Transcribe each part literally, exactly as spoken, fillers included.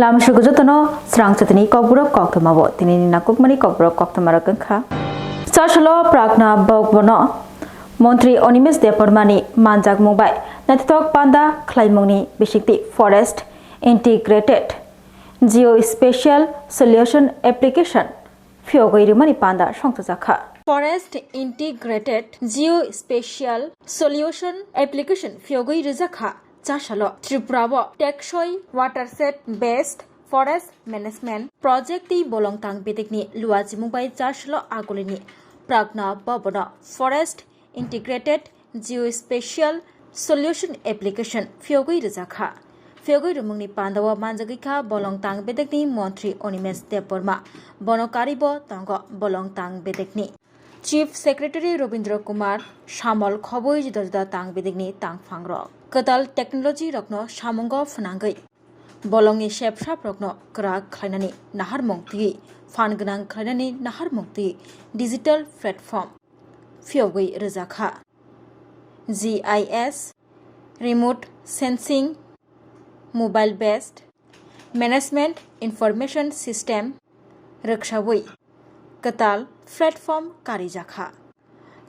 Lamsuk jotono srang chatini kokborok koktwma bo tinini nakukmani kokborok koktwma rok wngkha. Chasalo Pragna Bhawano Montri Animesh Debbarmani manjakmung bai naithothok panda khlaimungni bisingtwi Forest Integrated Geospatial Solution Application phiyogwi rwmani panda songchajakha. Forest Integrated Geospatial Solution Application phiyogwi rwjakha chasalo Tripura o Teksoi Watershed Based Forest Management Project tei bolong tang bedekni luachimung bai chasalo agulini Pragna Bhawano Forest Integrated Geospatial Solution Application phiyogwi rwjakha. Phiyogwi rwmungni pandao manjagwi kha bolong tang bedekni montri Animesh Debbarma. Bono karibo tongo bolong tang bedekni Chief Secretary Robindra Kumar Samal khobwi juda juda tang bedekni tangphangrok. Kwtal technology rokno samungo phwnangwi bolongni sepsap rokno kwrak khlainani naharmung twi phan gwnang khlainani naharmung twi digital platform phiyogwi rwjakha. G I S, Remote Sensing, Mobile Based Management Information System rwksawi kwtal platform karijakha.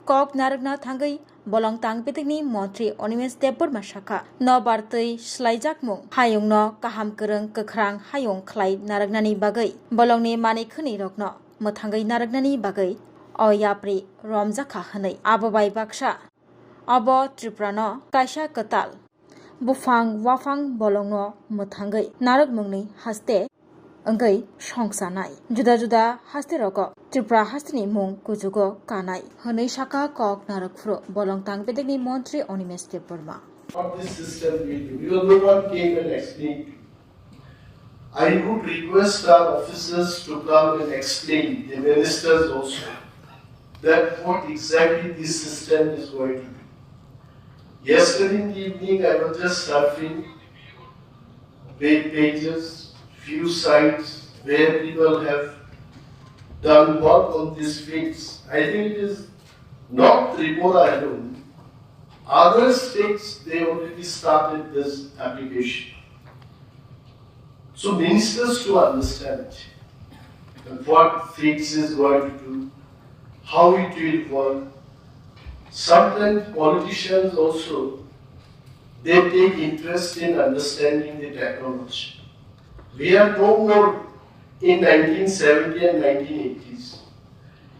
Kok narwkna thangwi bolong tang bedekni montri Animesh Debbarma sakha, nobar twi swlaijakmung hayungno kaham kwrwng kwkhrang hayung khlai narwknani bagwi bolongni manwi khwnwi rokno mwthangwi narwknani bagwi o yapri romjakha hwnwi abo bai baksa abo Tripurano kaisa kwtal buphang waphang bolongno mwthangwi narwkmungni haste wngwi songchanai. Juda juda haste rogo Tripura hasteni mung kuchugo kanai hwnwi sakha kok narwkphuru bolong tang bedekni montri Animesh Debbarma. What this system will do, because no one came and explained to me. I would request our officers to come and explain, the ministers also, that what exactly this system is going to do. Yesterday in the evening, I was just surfing web pages, few sites where people have done work on these fields. I think it is not Tripura alone. Other states, they already started this application. So ministers to understand what fields is going to do, how it will work. Sometimes politicians also, they take interest in understanding the technology. We are no more in nineteen seventy and nineteen eighties.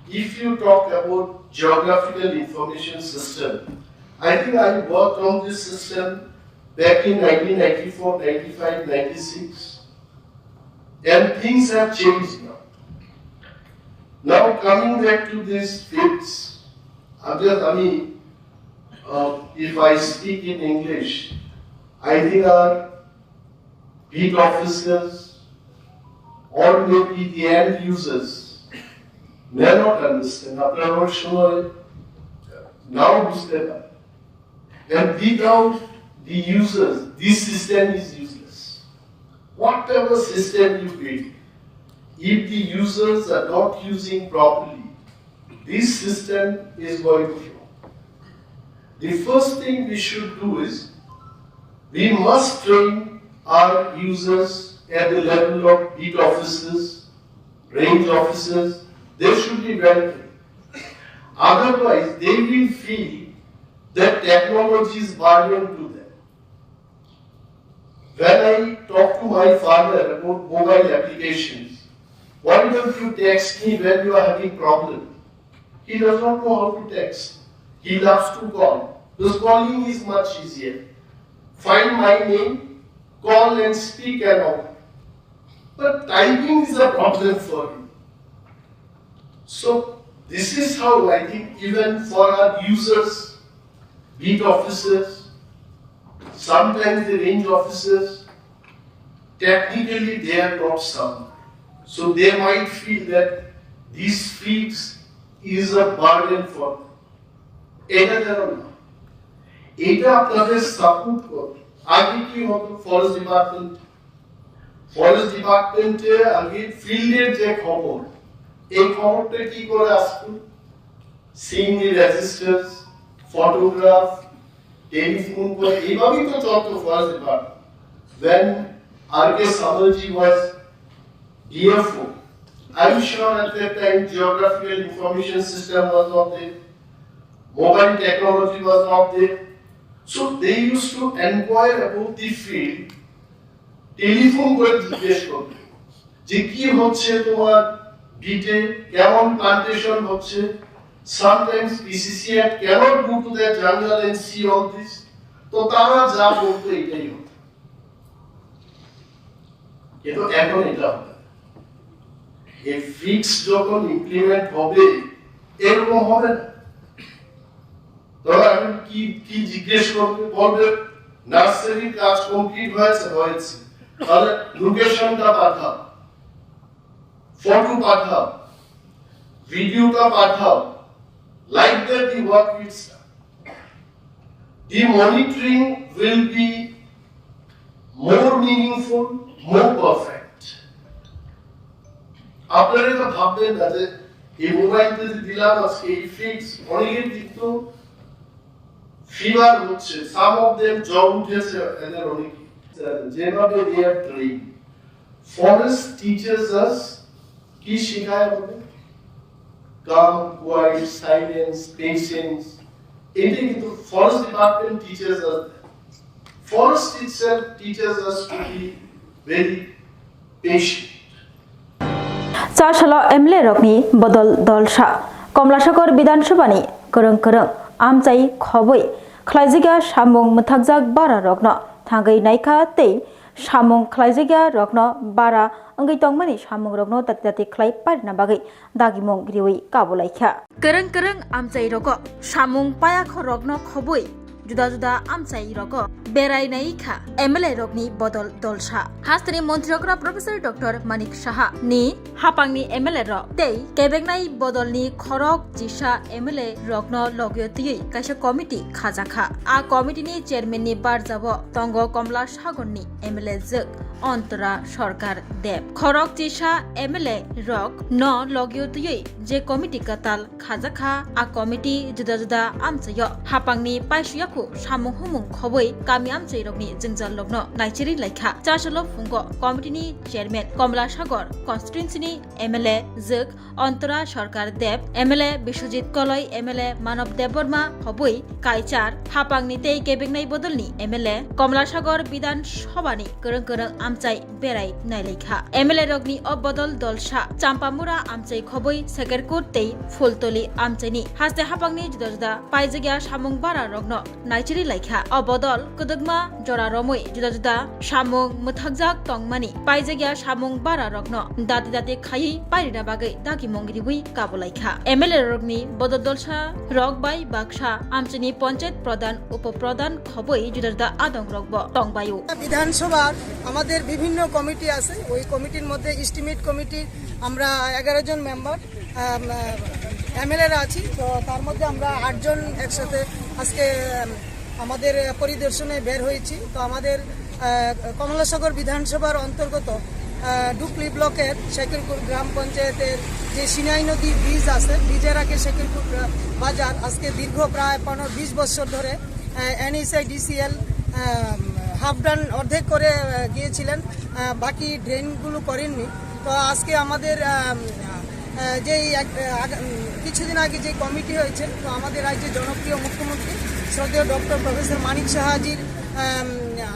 If you talk about geographical information system, I think I worked on this system back in nineteen ninety-four, ninety-five, ninety-six, and things have changed now. Now coming back to these fields, I'm just, I mean, uh, if I speak in English, I think our beat officers or maybe the end users may not understand. আপনারা অনেক সময় নাও বুঝতে পারেন। And without the users, this system is useless. Whatever system you build, if the users are not using properly, this system is going to fail. The first thing we should do is we must train our users at the level of beat officers, range officers. They should be well trained. Otherwise, they will feel that technology is burden to them. When I talk to my father about mobile applications, "Why don't you text me when you are having problem?" He does not know how to text. He loves to call. Because calling is much easier. Find my name, call and speak and all. But typing is a problem for him. So this is how I think even for our users, beat officers, sometimes the range officers, technically they are not sound. So they might feel that this fees is a burden for them. এটা যেন না, এটা আপনাদের সাপোর্ট করবে। আগে কি হতো, forest department, forest ডিপার্টমেন্টে আগে ফিল্ডের যে খবর, এই খবরটা কি করে আসতো? সিন রেজিস্টার্স, ফটোগ্রাফ, টেলিফোন করে, এইভাবেই তো চলতো forest department. When R K Sabalji was D F O. I'm sure at that time geographical information system was not there, mobile technology was not there. So they used to inquire about the field, telephone করে জিজ্ঞেস করবে যে কি হচ্ছে তোমার বিটে, কেমন প্লান্টেশন হচ্ছে। Sometimes P C C Act cannot go to the jungle and see all this. তো তারা যা বলতো এটাই হতো। কিন্তু এখন এটা হবে না। এই ফিক্স যখন ইমপ্লিমেন্ট হবে, এরকম হবে না। ধরো এখন কি কি জিজ্ঞেস করবে, বলবে নার্সারির কাজ কমপ্লিট হয়েছে, হয়েছে, তাহলে লোকেশনটা পাঠাও, ফটো পাঠাও, ভিডিওটা পাঠাও। Like that the work will start. The monitoring will be more meaningful, more perfect. আপনারা এটা ভাববেন না যে এই মোবাইল যদি দিলাম আজকে, এই ফিক্স, অনেকের কিন্তু ফিভার হচ্ছে, সাম অফ দেম জ্বর উঠেছে এদের অনেকে। যেভাবে they are trained, forest teaches us কি শেখায় আমাদের? Calm, quiet, silence, patience. এটাই কিন্তু forest department teaches us. Forest itself teaches us to be very patient. Chasalo M L A rokni bodol dolsa. Komlasakor Bidhan Sabhani kwrwng kwrwng amchai khobwi khlaijagya samung mwthakjak bara rokno thangwi naikha tei samung khlaijakya rokno bara wngwi tongmani samung rokno dati dati khlai parina bagwi dagimung riwi kabulaikha. Kwrwng kwrwng amchai rogo samung payakho rokno khobwi juda juda amchai rogo berai naikha M L A rokni bodol dolsa. Hasteni montri okra Professor Doctor Manik Saha ni hapangni M L A rok tei kebengnai bodolni khorok chisa M L A rokno logio twiwi kaisa committee khajakha. A committee ni chairman ni barjabo tongo Komla Sagor ni M L A jwk Antora Sarkar Deb. Khorok chisa M L A rok no logio twiwi je committee kwtal khajakha, a committee juda juda amchaio hapangni paisuyakhu samung humung khobwi kami amchairokni jwngjallokno naichiri laikha. Chasalo phungo committee ni chairman Komla Sagor constituency ni M L A jwk Antora Sarkar Deb, M L A Biswajit Koloi, M L A Manav Debbarma hobwi kaichar hapangni tei kebengnai bodolni M L A Komla Sagor Bidhan Sabhani kwrwng kwrwng amchai berai nailaikha. M L A rokni o bodol dolsa Champamura amchai khobwi Sekerkut tei Phultoli amchaini haste hapangni juda juda paijagya samung bara rokno naichiri laikha. O bodol kwdwkma jora romwi juda juda samung mwthakjak tongmani paijagya samung bara rokno dati dati khaiwi pairina bagwi dagimung riwi kabulaikha. M L A rokni bodol dolsa rok bai baksa amchaini panchayat pradhan, upo pradhan khobwi juda juda adong rokbo tongbaio. বিধানসভার আমাদের বিভিন্ন কমিটি আছে, ওই কমিটির মধ্যে estimate committee আমরা এগারো জন মেম্বার, আম, আহ, এমএলএরা আছি। তো তার মধ্যে আমরা আটজন একসাথে আজকে, আম, আমাদের পরিদর্শনে বের হয়েছি। তো আমাদের, আহ, কমলাসাগর বিধানসভার অন্তর্গত, আহ, ডুকলি ব্লকের শেখরপুর গ্রাম পঞ্চায়েতের যে সিনাই নদী ব্রিজ আছে, ব্রিজের আগে শেখরপুর, আহ, বাজার, আজকে দীর্ঘ প্রায় পনেরো বিশ বছর ধরে, আহ, এনএইচআইডিসিএল, আহ, হাফ ডান অর্ধেক করে, আহ, গিয়েছিলেন, আহ, বাকি ড্রেনগুলো করেননি। তো আজকে আমাদের, আহ, আহ, যেই এক, আহ, আগ-, উম, কিছুদিন আগে যে কমিটি হয়েছে, তো আমাদের রাজ্যের জনপ্রিয় মুখ্যমন্ত্রী শ্রদ্ধেয় ডক্টর প্রফেসর মানিক সাহাজির, আম,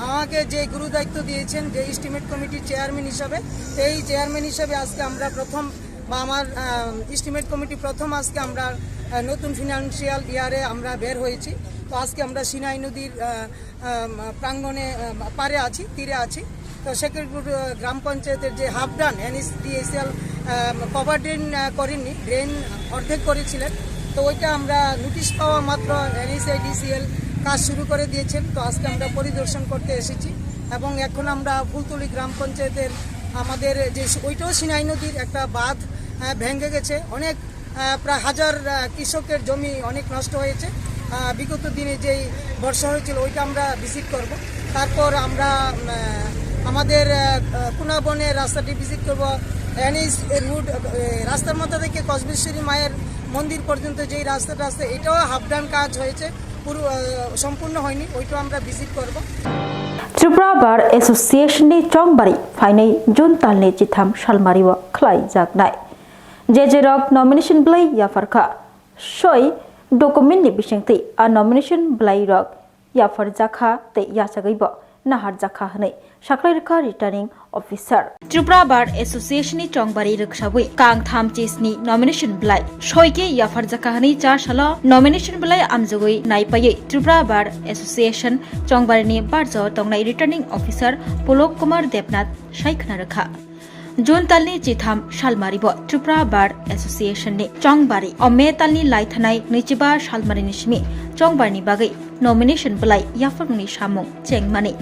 আমাকে যে গুরু দায়িত্ব দিয়েছেন, যে এস্টিমেট কমিটির চেয়ারম্যান হিসাবে, তো এই চেয়ারম্যান হিসাবে আজকে আমরা প্রথম, বা আমার, আম, এস্টিমেট কমিটি প্রথম আজকে আমরা, আহ, নতুন ফিনান্সিয়াল ইয়ারে আমরা বের হয়েছি। তো আজকে আমরা সিনাই নদীর, আহ, আম, প্রাঙ্গণে, আম, পাড়ে আছি, তীরে আছি। তো শেখরপুর, আহ, গ্রাম পঞ্চায়েতের যে হাফ ডান এনএইচডিএসএল, আম, কভার ড্রেন, আহ, করেননি, ড্রেন অর্ধেক করেছিলেন। তো ওইটা আমরা নোটিশ পাওয়া মাত্র এনএইচআইডিসিএল কাজ শুরু করে দিয়েছেন। তো আজকে আমরা পরিদর্শন করতে এসেছি এবং এখন আমরা ফুলতলি গ্রাম পঞ্চায়েতের আমাদের যে স-, ওইটাও সিনাই নদীর একটা বাঁধ, আহ, ভেঙে গেছে। অনেক আহ, প্রায় হাজার, আহ, কৃষকের জমি অনেক নষ্ট হয়েছে। আহ, বিগত দিনে যেই বর্ষা হয়েছিল, ওইটা আমরা ভিজিট করব। তারপর আমরা, উম, আহ, আমাদের, আহ, আহ, কুনাবনের রাস্তাটি ভিজিট করব। এনএইচ রোড, আহ, রাস্তার মধ্যে থেকে কসবেশ্বরী মায়ের মন্দির পর্যন্ত যেই রাস্তাটা আছে, এটাও হাফ ডান কাজ হয়েছে, পুরো, আহ, সম্পূর্ণ হয়নি, ওইটাও আমরা ভিজিট করব। Tripura Bar Association ni chongbari phainai June talni chitham salmario khlaijaknai. Je jerok nomination bwlai yapharkha, soi document ni bisingtwi a nomination bwlai rok yapharjakha tei yachagwibo naharjakha hwnwi saklai rwkha Returning Officer. Tripura Bar Association ni chongbari rwksabwi kang tham chisni nomination bwlai soike yapharjakha hwnwi char salo nomination bwlai amjogwi naipaiwi Tripura Bar Association chongbarini barjao tongnai Returning Officer Pulok Kumar Debnath sai khna rwkha. June talni chitham salmaribo Tripura Bar Association ni chongbari o May talni laithanai nwichiba salmarini simi chongbarini bagwi nomination bwlai yapharmungni samung chengmani.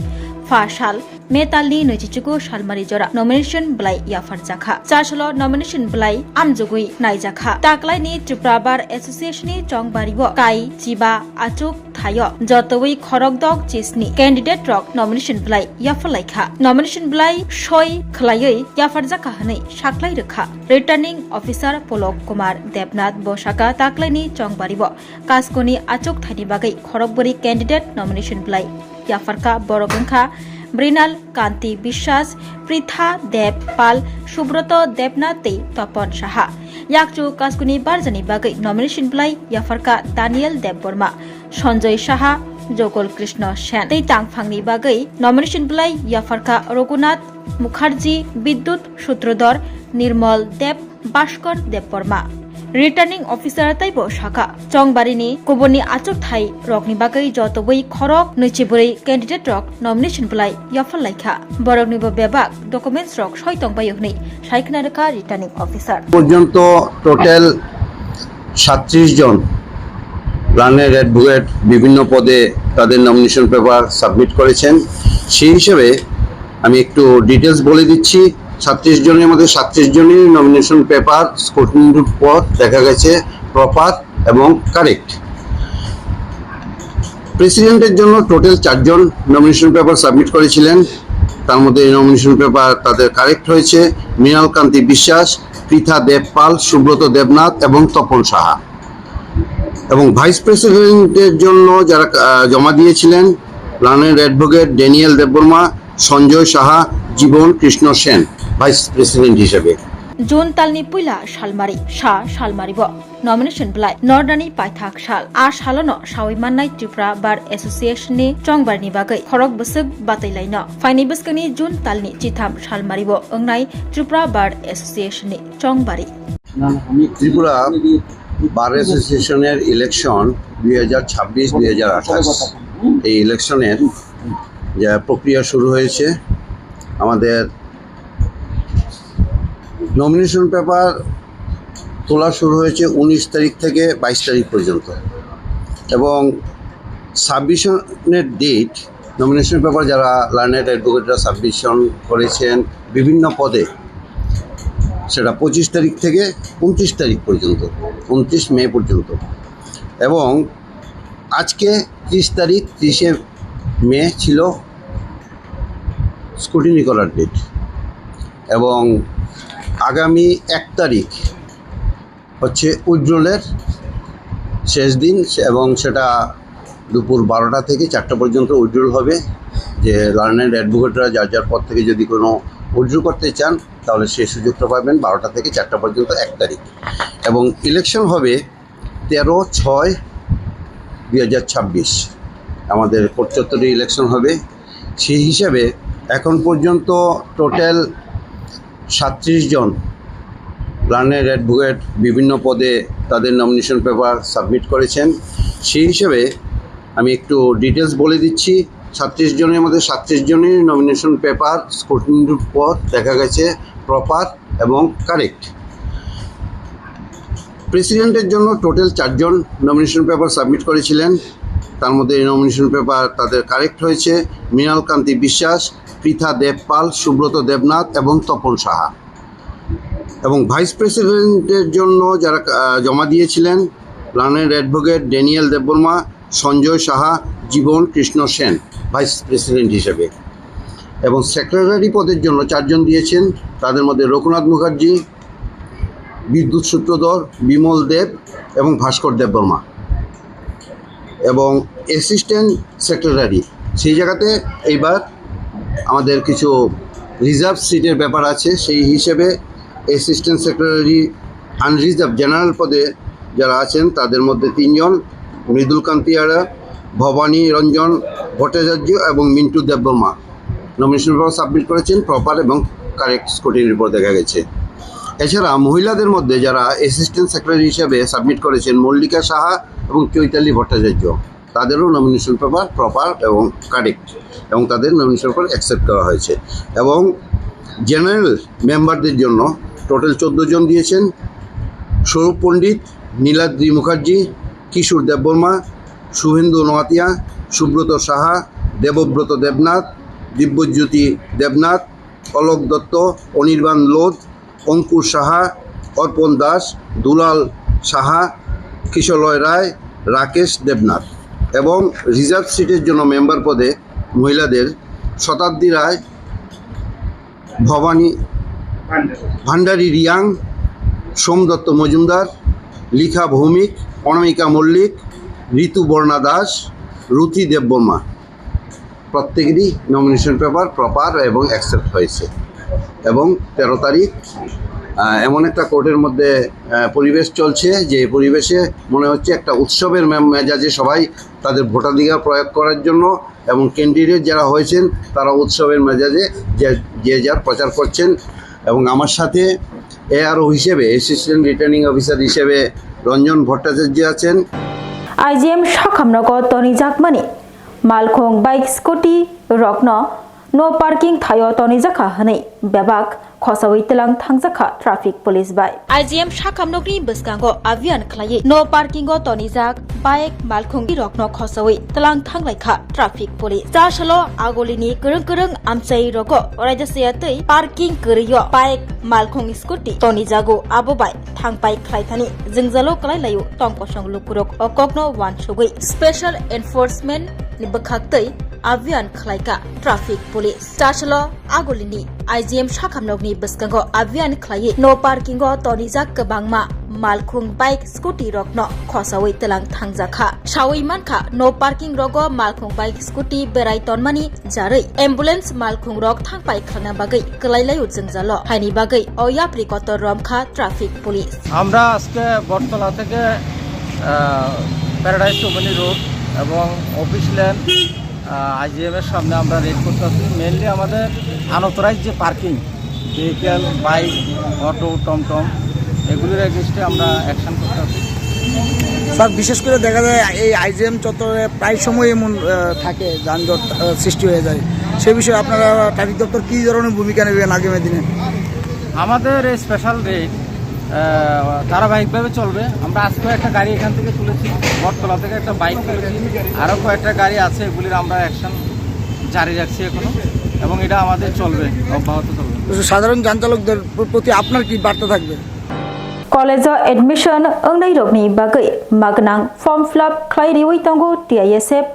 Pha sal May talni nwichichugo salmari jora nomination bwlai yapharjakha. Char salo nomination bwlai amjogwi naijakha. Taklaini Tripura Bar Association ni chongbario kai chiba achuk thaio jotoi khorokdok chisni candidate rok nomination bwlai yapharlaikha. Nomination bwlai soi khwlaiwi yapharjakha hwnwi saklai rwkha Returning Officer Pulok Kumar Debnath. Bo saka taklaini chongbaribo kaskoni achuk thaini bagwi khorokbwrwi candidate nomination bwlai yapharkha. Borok wngkha Mrinal Kanti Biswas, Pritha Deb Pal, Subroto Debnath tei Topon Saha. Yakchu kaskuni barjani bagwi nomination bwlai yapharkha Daniel Debbarma, Sanjoy Saha, Jogol Krishna Sen tei tangphangni bagwi nomination bwlai yapharkha Raghunath Mukherjee, Bidyut Sutradhar, Nirmal Deb, Bhaskar Debbarma. Returning Officer teibo sakha, chongbarini kubunni achukthai rokni bagwi jotobwi khorok nwichibrwi candidate rok nomination bwlai yapharlaikha. Boroknibo bebak documents rok soi tongbaio hwnwi saikhna rwkha Returning Officer. পর্যন্ত টোটাল সাতত্রিশ জন learned advocate বিভিন্ন পদে তাদের nomination paper submit করেছেন। সেই হিসেবে আমি একটু ডিটেলস বলে দিচ্ছি। সাতত্রিশ জনের মধ্যে সাতত্রিশ জনেরই নমিনেশন পেপার স্ক্রুটিনির পর দেখা গেছে প্রপার এবং কারেক্ট। প্রেসিডেন্টের জন্য টোটাল চারজন নমিনেশন পেপার সাবমিট করেছিলেন। তার মধ্যে এই নমিনেশন পেপার তাদের কারেক্ট হয়েছে মৃণাল কান্তি বিশ্বাস, পৃথা দেব পাল, সুব্রত দেবনাথ এবং তপন সাহা। এবং ভাইস প্রেসিডেন্টের জন্য যারা, আহ, জমা দিয়েছিলেন, লার্নেড অ্যাডভোকেট ড্যানিয়েল দেববর্মা, সঞ্জয় সাহা, জীবন কৃষ্ণ সেন ভাইস প্রেসিডেন্ট হিসেবে। June talni puila salmari, sa salmaribo nomination bwlai nornani paithak sal. A salono sawi mannai Tripura Bar Association ni chongbarni bagwi khorok bwswk batwi laino. Phaini bwskangni June talni chitham salmaribo wngnai Tripura Bar Association ni chongbari. Tripura bar অ্যাসোসিয়েশনের election দুই হাজার ছাব্বিশ দুই হাজার আঠাশ, এই ইলেকশনের যে প্রক্রিয়া শুরু হয়েছে, আমাদের নমিনেশন পেপার তোলা শুরু হয়েছে উনিশ তারিখ থেকে বাইশ তারিখ পর্যন্ত, এবং সাবমিশনের ডেট, নমিনেশন পেপার যারা লার্নেড অ্যাডভোকেটরা সাবমিশন করেছেন বিভিন্ন পদে, সেটা পঁচিশ তারিখ থেকে ঊনত্রিশ তারিখ পর্যন্ত, ঊনত্রিশ মে পর্যন্ত। এবং আজকে ত্রিশ তারিখ, ত্রিশে মে ছিল স্ক্রুটিনি করার ডেট, এবং আগামী এক তারিখ হচ্ছে উইথড্রলের শেষ দিন, এবং সেটা দুপুর বারোটা থেকে চারটা পর্যন্ত উইথড্রল হবে। যে লার্নেড অ্যাডভোকেটরা যার যার পদ থেকে যদি কোনো উইথড্র করতে চান, তাহলে সেই সুযোগটা পাবেন বারোটা থেকে চারটা পর্যন্ত এক তারিখ। এবং ইলেকশন হবে তেরো ছয় দুই হাজার ছাব্বিশ, আমাদের কোর্ট চত্বরে ইলেকশন হবে। সেই হিসাবে এখন পর্যন্ত টোটাল সাতত্রিশ জন লার্নেড অ্যাডভোকেট বিভিন্ন পদে তাদের নমিনেশন পেপার সাবমিট করেছেন। সেই হিসাবে আমি একটু ডিটেলস বলে দিচ্ছি। সাতত্রিশ জনের মধ্যে সাতত্রিশ জনেরই নমিনেশন পেপার স্ক্রুটিনির পর দেখা গেছে প্রপার এবং কারেক্ট। প্রেসিডেন্টের জন্য টোটাল চারজন নমিনেশন পেপার সাবমিট করেছিলেন। তার মধ্যে এই নমিনেশন পেপার তাদের কারেক্ট হয়েছে মৃণাল কান্তি বিশ্বাস, পৃথা দেব পাল, সুব্রত দেবনাথ এবং তপন সাহা। এবং ভাইস প্রেসিডেন্টের জন্য যারা, আহ, জমা দিয়েছিলেন, লার্নেড অ্যাডভোকেট ড্যানিয়েল দেববর্মা, সঞ্জয় সাহা, জীবন কৃষ্ণ সেন ভাইস প্রেসিডেন্ট হিসেবে। এবং সেক্রেটারি পদের জন্য চারজন দিয়েছেন, তাদের মধ্যে রঘুনাথ মুখার্জি, বিদ্যুৎ সূত্রধর, বিমল দেব এবং ভাস্কর দেববর্মা। এবং অ্যাসিস্ট্যান্ট সেক্রেটারি সেই জায়গাতে এইবার আমাদের কিছু রিজার্ভ সিটের ব্যাপার আছে। সেই হিসেবে অ্যাসিস্ট্যান্ট সেক্রেটারি আনরিজার্ভ জেনারেল পদে যারা আছেন, তাদের মধ্যে তিনজন, মৃদুল কান্তি আরা, ভবানী রঞ্জন ভট্টাচার্য এবং মিন্টু দেববর্মা নমিনেশন পেপার সাবমিট করেছেন প্রপার এবং কারেক্ট স্ক্রুটিনির পর দেখা গেছে। এছাড়া মহিলাদের মধ্যে যারা অ্যাসিস্ট্যান্ট সেক্রেটারি হিসেবে সাবমিট করেছেন মল্লিকা সাহা এবং চৈতালি ভট্টাচার্য, তাদেরও নমিনেশন পেপার প্রপার এবং কারেক্ট এবং তাদের নমিনেশন পেপার অ্যাকসেপ্ট করা হয়েছে। এবং জেনারেল মেম্বারদের জন্য টোটাল চোদ্দো জন দিয়েছেন: সৌরভ পণ্ডিত, নীলাদ্রি মুখার্জি, কিশোর দেববর্মা, শুভেন্দু নোয়াতিয়া, সুব্রত সাহা, দেবব্রত দেবনাথ, দিব্যজ্যোতি দেবনাথ, অলোক দত্ত, অনির্বাণ লোধ, অঙ্কুর সাহা, অর্পণ দাস, দুলাল সাহা, কিশলয় রায়, রাকেশ দেবনাথ। এবং রিজার্ভ সিটের জন্য মেম্বার পদে মহিলাদের শতাব্দী রায়, ভবানী ভান্ডারী রিয়াং, সোমদত্ত মজুমদার, লিখা ভৌমিক, অনামিকা মল্লিক, ঋতুবর্ণা দাস, রুথি দেববর্মা। প্রত্যেকেরই নমিনেশন পেপার প্রপার এবং অ্যাকসেপ্ট হয়েছে। এবং তেরো তারিখ, আহ, এমন একটা কোর্টের মধ্যে, আহ, পরিবেশ চলছে, যে পরিবেশে মনে হচ্ছে একটা উৎসবের মে-, মেজাজে সবাই তাদের ভোটাধিকার প্রয়োগ করার জন্য এবং ক্যান্ডিডেট যারা হয়েছেন, তারা উৎসবের মেজাজে যে, যে যার প্রচার করছেন। এবং আমার সাথে এআরও হিসেবে, অ্যাসিস্ট্যান্ট রিটার্নিং অফিসার হিসেবে রঞ্জন ভট্টাচার্য আছেন। আইজিএম সাখামনগর tonijakmani malkhung bike scooty rokno no parking thaio tonijakha hwnwi bebak khosawi tlang thangjakha traffic police bai. Aijm sakhamnokni bwskango abhiyan khlaiwi no parkingo tonijak bike malkhung rokno khosawi tlang thanglaikha traffic police. Chasalo agolini kwrwng kwrwng amchai rogo raida saya tei parking kwrwio bike malkhung scooty tonijago, abo bai thangpai khlaithani jwngjalo kwlailaio tongkosong lukurok o kokno wansugwi special enforcement ni bwkhaktwi abhiyan khlaika traffic police. Chasalo agolini I G M sakhamnokni bwskango abhiyan khlaiwi no parkingo tonijak kwbangma malkhung bike scooty rokno khosawi tlang thangjakha. Sawi mankha no parking rogo malkhung bike scooty berai tonmani jarwi ambulance malkhung rok thangpai khlaina bagwi kwlailaio jwngjalo, haini bagwi o yapri kotor romkha traffic police. আমরা আজকে বটতলা থেকে প্যারাডাইস চৌমনি রোড এবং office lane IgM এর সামনে আমরা রেড করতেছি। মেইনলি আমাদের আনঅথরাইজ যে পার্কিং, ভেহিকেল, বাইক, অটো, টমটম, এগুলির এগেনস্টে আমরা অ্যাকশন করতেছি। স্যার, বিশেষ করে দেখা যায় এই আইজিএম চত্বরে প্রায় সময় এমন আহ, থাকে যানজট আহ, সৃষ্টি হয়ে যায়। সে বিষয়ে আপনারা ট্রাফিক দপ্তর কী ধরনের ভূমিকা নেবেন আগামী দিনে? আমাদের এই স্পেশাল রেড ধারাবাহিকভাবে চলবে। আমরা আজকেও একটা গাড়ি এখান থেকে তুলেছি, বটতলা থেকে একটা বাইক তুলেছি, আরও কয়েকটা গাড়ি আছে, এগুলির আমরা অ্যাকশন জারি রাখছি এখনো, এবং এটা আমাদের চলবে, অব্যাহত চলবে। সাধারণ যান চালকদের প্র- প্রতি আপনার কি বার্তা থাকবে? College o admission wngnai rokni bagwi magwnang form fill up khlai riwi tongo T I S F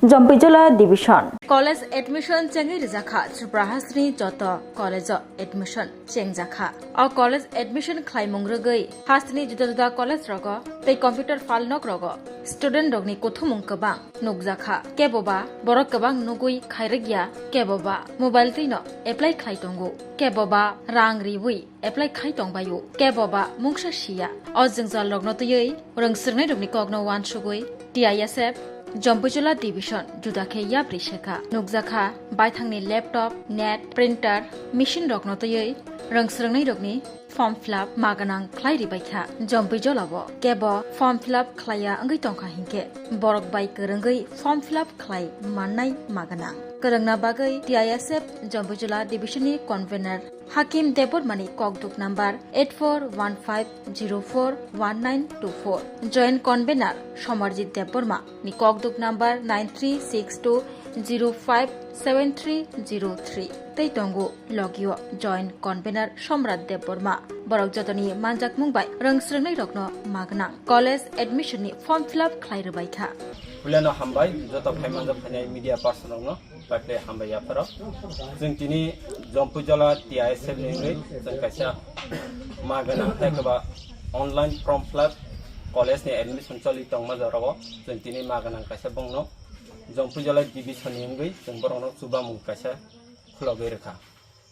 Jompuijola division. College admission chengwi rijakha Tripura hasteni joto college o admission chengjakha. O college admission khlaimung rwgwi hasteni juda juda college rogo tei computer phalnok rogo student rokni kuthumung kwbang nukjakha. Keboba borok kwbang nugwi khairwkya, keboba mobile twino apply khlai tongo, keboba rang riwi apply khai tongbaio, keboba mungsa siya. O jwngjal rokno twiwi rwngsrwngnairokni kokno wansugwi T I S F Jompuijola division juda khe yapri sekha. Nukjakha baithangni laptop, net, printer, machine rokno twiwi rwngsrwngnairokni form fill up magwnang khlai ribaikha. Jompuijolao kebo form fill up khlaiya wngwi tongkha hinkhe borok bai kwrwngwi form fill up khlai mannai magwnang. Kwrwngna bagwi T I S F Jompuijola division ni convener Hakim Debbarmani kokduk number eight four one five zero four one nine two four, Joint Convener Somarjit Debbarma ni kokduk number nine three six two zero five seven three zero three tei tongo logio Joint Convener Somrat Debbarma. Borok jotoni manjakmung bai rwngsrwngnairokno magwnang college admission ni form fill up khlai rwbaikha. Puilano hambai joto phaimanjak phainai media person rokno. Patle hambai yapharo. Chwng tini Jompuijala T I S F ni wngwi chwng kaisa magwnang tei kwba online form fill up college ni admission choli tongma jorao chwng tini magwnang kaisa bongno Jompuijala division ni wngwi chwng borokno chubamung kaisa khulogwi rwkha.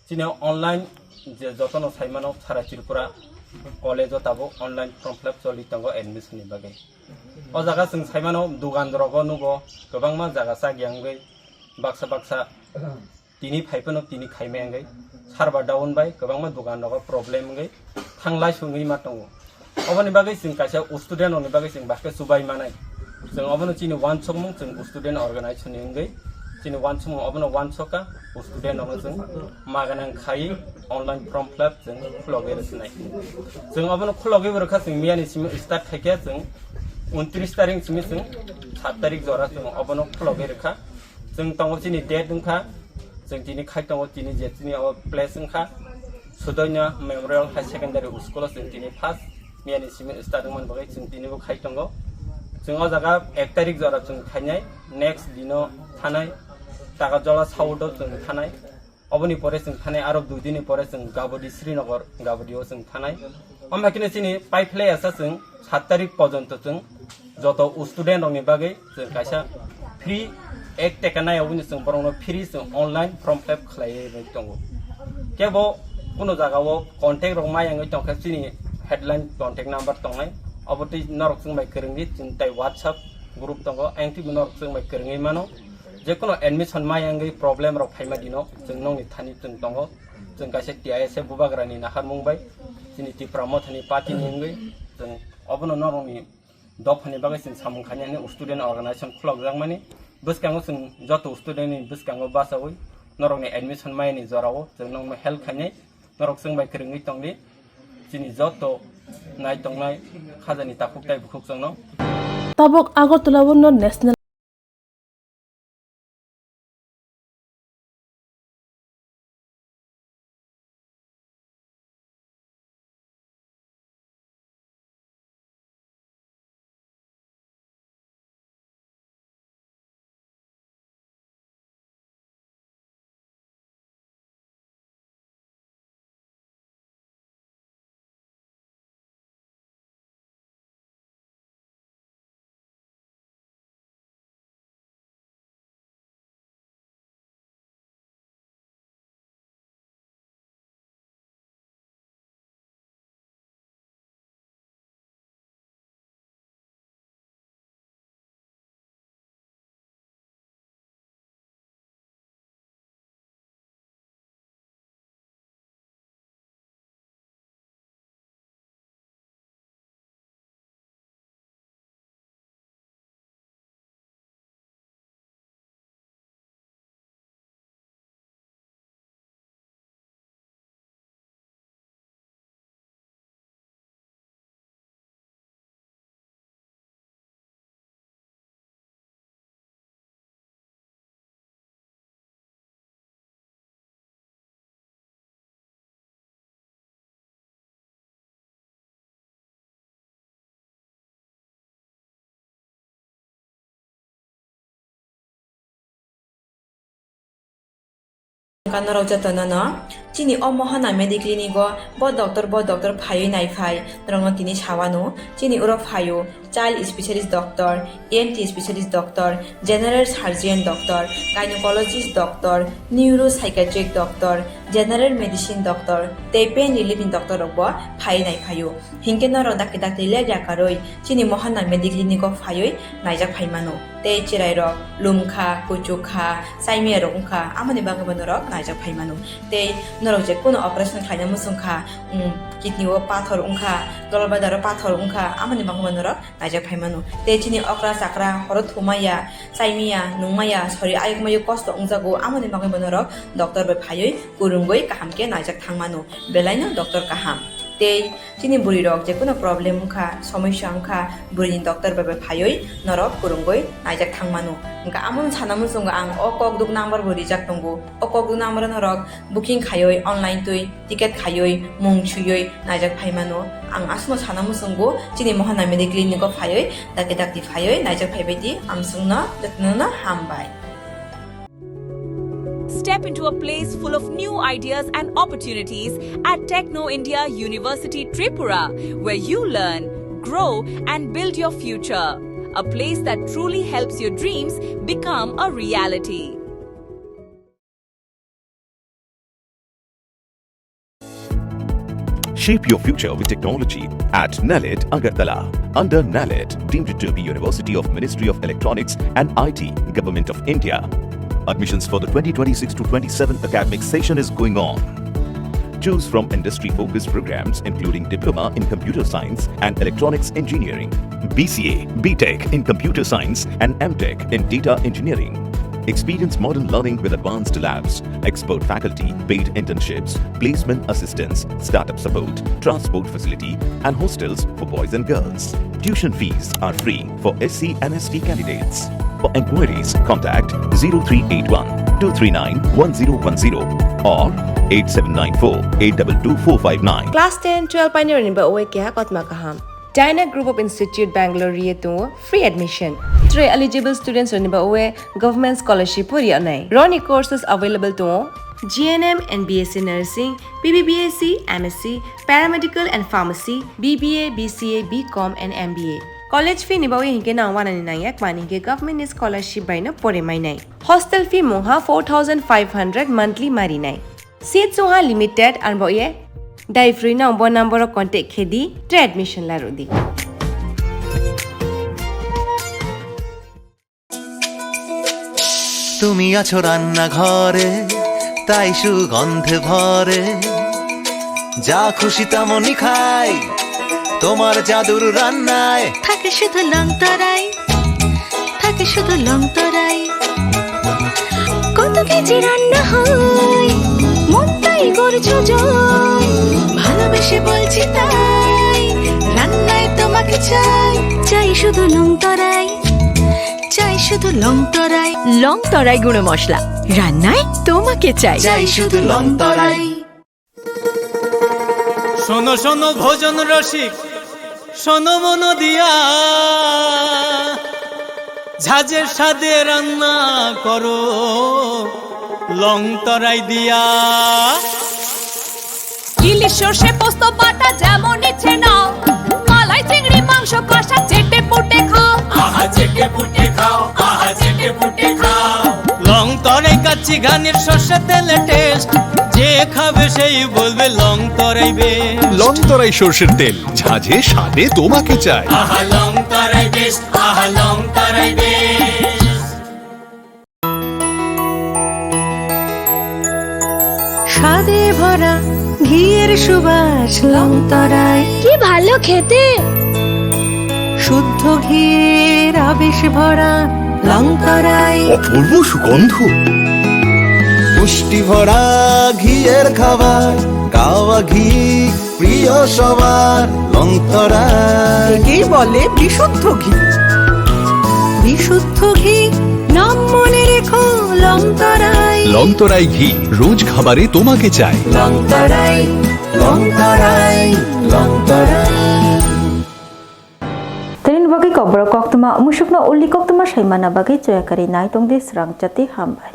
Chini online je jotono saimano sara Tripura college o tabuk online form fill up choli tongo admission ni bagwi. O jaga chwng saimano dugan rogo nugo kwbangma jaga chak yang wngwi baksa baksa tini phai phano tini khaimai wngwi server down bai kwbangma dugan rogo problem wngwi thanglai sungwi ma tongo. Oboni bagwi chwng kaisa student rokni bagwi chwng baske chubai manai. Chwng obono chini uansukmung chwng student organization ni wngwi chini uansukmung obono uansukha student rokno chwng maganang khai online form fill up chwng khulogwi rwkhnai. Chwng obono khulogwi bo rwkha chwng miyani simi start khaikhe chwng untris tarik simi chwng sat tarik jora chwng obono khulogwi rwkha. Chwng tongo chini date wngkha, chwng tini khai tongo tini je chini o place wngkha Sudonya Memorial High Secondary School o chwng tini first miyani simi start wngmani bagwi chwng tini bo khai tongo. Chwng o jaga ek tarik jora chwng khainai, next dino thanai, Takarjala South o chwng thanai. Oboni pore chwng thanai, aro dui dini pore chwng Gabodi Srinagar, Gabodi o chwng thanai. Omo hai kheno chini paiphlai asa chwng sat tarik porjonto chwng joto student rokni bagwi chwng kaisa free ek teka nai oboni chwng borokno free chwng online form fill up khlaiwi tongo. Kebo kuno jaga o contact rok ma yangwi tongkha chini headline contact number tongnai. Obo twi norok chwng bai kwrwngwi chwng tai WhatsApp group tongo, ang twibo norok chwng bai kwrwngwi mano. Jekono admission ma yangwi problem rok phaima dino chwng nokni thani chwng tongo. Chwng kaisa T I S F bubagrani naharmung bai chini Tipra Mothani party ni wngwi chwng obono norokni dophani bagwi chwng samung khainani student organization khulokjakmani. Bwskango chwng joto student ni bwskango bachaui norokni admission mayani jorao chwng nokno help khainai. Norok chwng bai kwrwngwi tongdi. Chini joto nai tongnai khajani takhuk tai bukhuk chwngno. Tabuk Agartala o no National Wngkha norok jotono no chini o Mohana Mediclinic o bo doctor, bo doctor phaiwi naiphai norokno tini sawano. Chini oro phaio child specialist doctor, E N T specialist doctor, general surgeon doctor, gynecologist doctor, neuropsychiatric doctor, general medicine doctor tei pain relief ni doctor rok bo phaiwi naiphaio. Hinkhe norok dakti dakti ler yakarwi chini Mohana Mediclinic o phaiwi naijak phaimano. Tei chwrairok lumkha, kuchukha, chaimiyarok wngkha, amoni bagwibo norok naijak phaimano. Tei norok je kuno operation khlaina muchungkha, um, kidney o pathor wngkha, gallbladder o pathor wngkha, amoni bagwibo norok naijak phaimano. Tei chini okra chakra horo thumaya, chaimaya, nungmaya, sori ayuk mayuk kosto wngjago, amoni bagwibo norok doctor bai phaiwi kwrwngwi kaham khe naijak thangmano. Belaino doctor kaham. Tei chini bwrwi rok jekono problem wngkha, somosya wngkha, bwrwini doctor bai bai phaiwi norok kwrwngwi naijak thangmano. Hwnkha amono sana muchungo ang o kokduk number bo rijak tongo. O kokduk number o norok booking khaiwi online twi ticket khaiwi mung swiwi naijak phaimano. Ang aswkno sana muchungo chini Mohana Mediclinic o phaiwi dakti dakti phaiwi naijak phaibai di. Amswkno jotono no hambai. Step into a place full of new ideas and opportunities at Techno India University Tripura, where you learn, grow, and build your future. a place that truly helps your dreams become a reality. Shape your future with technology at NALED Agartala. Under NALED, deemed to be University of Ministry of Electronics and I T, Government of India. Admissions for the twenty twenty-six to twenty-seven academic session is going on. Choose from industry-focused programs including Diploma in Computer Science and Electronics Engineering, B C A, B Tech in Computer Science and M Tech in Data Engineering. Experience modern learning with advanced labs, expert faculty, paid internships, placement assistance, startup support, transport facility, and hostels for boys and girls. Tuition fees are free for S C and S T candidates. For inquiries, contact zero three eight one two three nine one zero one zero or eight seven nine four eight double two four five nine. Class ten, twelve painirokni ba oe keha kotma kaham. Dyna Group of Institute Bangalore ri tongo free admission. Tre eligible students rokni ba oe government scholarship pori anai. Roni courses available tongo G N M and B S C Nursing, B B B S C, M S C, Paramedical and Pharmacy, B B A, B C A, B Com and M B A. College fee ni bagwi hinkhe nang wanani nangya, kmani hinkhe government ni scholarship bai no pore mainai. Hostel fee mungha four thousand five hundred monthly marinai. Seat chungha limited, arbo ye dai free no bo number o contact khe di, tre admission la rw di. তুমি আছো রান্নাঘরে, তাই সুগন্ধে ভরে। যা খুশি তেমনই খাই, তোমার জাদুর রান্নায়। থাকে শুধু লং তরাই, থাকে শুধু লং তরাই। কত কেজি রান্না হয়, মন তাই করছো জয়। ভালোবেসে বলছি তাই, রান্নায় তোমাকে চাই। চাই শুধু লং তরাই, চাই শুধু লং তরাই। লং তরাই গুঁড়ো মশলা, রান্নায় তোমাকে চাই। চাই শুধু লং তরাই। শোনো শোনো ভোজন রসিক, শোনো মন দিয়া, ঝাঁঝের স্বাদে রান্না করো লং তরাই দিয়া। ইলিশ সর্ষে পোস্ত বাটা যেমন ইচ্ছে নাও, মালাই চিংড়ি মাংস কষা চেটে পুটে খাও। আহা চেটে পুটে খাও, আহা চেটে পুটে খাও। লং তরাই কাচ্চি ঘানির সর্ষে তেলে টেস্ট, যে খাবে সেই বলবে লং তরাই বেস্ট। লং তরাই সর্ষের তেল, ঝাঁঝে স্বাদে তোমাকে চাই। আহা লং তরাই বেস্ট, আহা লং তরাই বেস্ট। স্বাদে ভরা ঘিয়ের সুবাস লং তরাই। কি ভালো খেতে! শুদ্ধ ঘিয়ের আবেশ ভরা লং তরাই। অপূর্ব সুগন্ধ। পুষ্টি ভরা ঘিয়ের খাবার, গাওয়া ঘি প্রিয় সবার লং তরাই। একেই বলে বিশুদ্ধ ঘি। বিশুদ্ধ ঘি, নাম মনে রেখো লং তরাই। লং তরাই ঘি, রোজ খাবারে তোমাকে চাই। লং তরাই, লং তরাই, লং তরাই। Tini bagwi kokborok koktwma, musukno uli koktwma sai manna bagwi choya kwrwi nai tongdi, srang chati hambai.